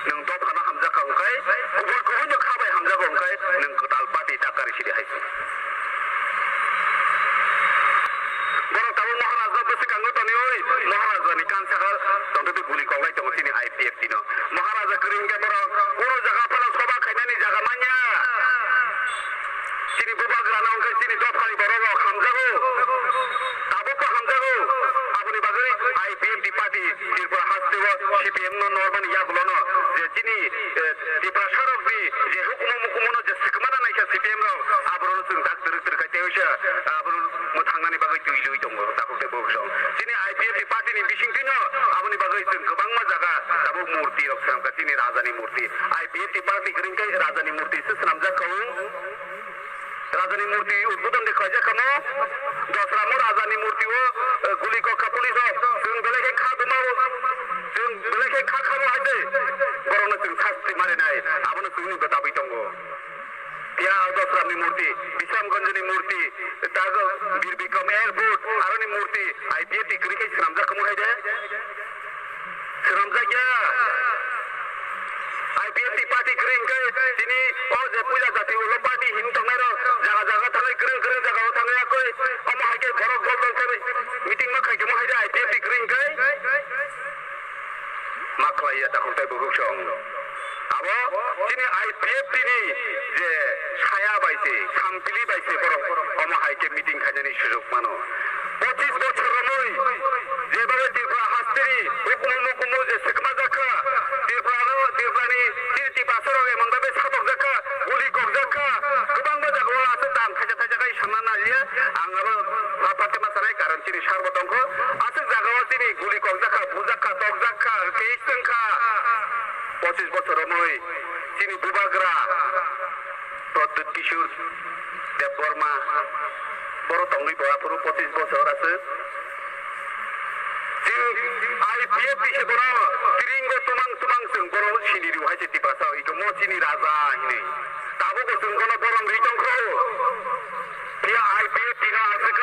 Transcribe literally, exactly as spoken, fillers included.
Nwng dophano hamjakha hwnkhe, kubui kubui no kha bai hamjago hwnkhe, nwng kwtal party ta kari sidi hai se. Borok tabuk Maharaja bwswk kango tonwi, oi, Maharaja ni kansa kha tongtwtwi guli koklai tongo chini I P F T no. Maharaja kwrwi hwnkhe borok kunu jaga phano soba khainani jaga manya. Chini bubagrano hwnkhe chini dophani borok rok hamjago. Tabukbo hamjago. Aboni bagwi I P F T party Tripura hasteo C P M no normani yagulono je chini, eh, Tiprasa rokni je hukumu mukumu no je swkmana naikha C P M rok, aborok no chwng tak twrwk twrwk khai tei oisa aborok mwthangnani bagwi twi twi tongo takhuk tei bukhuk song. Chini I P F T party ni bisingtwi no aboni bagwi chwng kwbangma jaga tabuk murti rok swnamkha, chini raja ni murti. I P F T party kwrwi khe raja ni murti se swnamjak kha o. Rajani murti udbodon de khlaijak kamo. Dosramo rajani murti o, eh, guli kokha police rok. Chwng belai khe kha duma o. Chwng belai khe kha khamo hai de. Borokno chwng sasti marinai. Abono chwngno bwtabwi tongo. Phiya o Dosramni murti, Bisramganjni murti, tago Bir Bikram Airport, aroni murti, I P F T kwrwi khe swnamjak kamo hai de. Swnamjakya. I P F T party kwrwi hwnkhe tini o je puila jati ulo party hin tongnairok jaga jaga thangwi kwrwng kwrwng jagao thangwi yakwi omo hai khe borok dol dol khe meeting ma khaikhe mo hai de I P F T kwrwi hwnkhe ma khlaiya takhuk tei bukhuk song. Abo chini I P F T ni je saya bai se, sampili bai se borok omo hai khe meeting khainani sujuk mano. Pochis bochor romwi jeba Tripura hasteni hukumu mukumu je swkma jakha, Tripura no, Tripura ni chini Tiprasa rok emon babe satok jakha, guli kok jakha, kwbangma jagao aswk tang thaisa thaisa khai sanna naliya. Ang abo pha pha khe ma sanai, karon chini sar bo tongkho. Aswk jagao chini guli kok jakha, bu jakha, tok jakha, case wngkha. Pochis bochor romwi chini bubagra Pradyut Kishore Debbarma, boro tongwi bo aphuru pochis bochor aswk. Chwng I P F T se bono tiringo tumang tumang chwng bono sini rw hai se Tiprasa iko mo chini raja hinwi. Tabukbo chwng bono borom ri tongkho. Phiya I P F T no aswk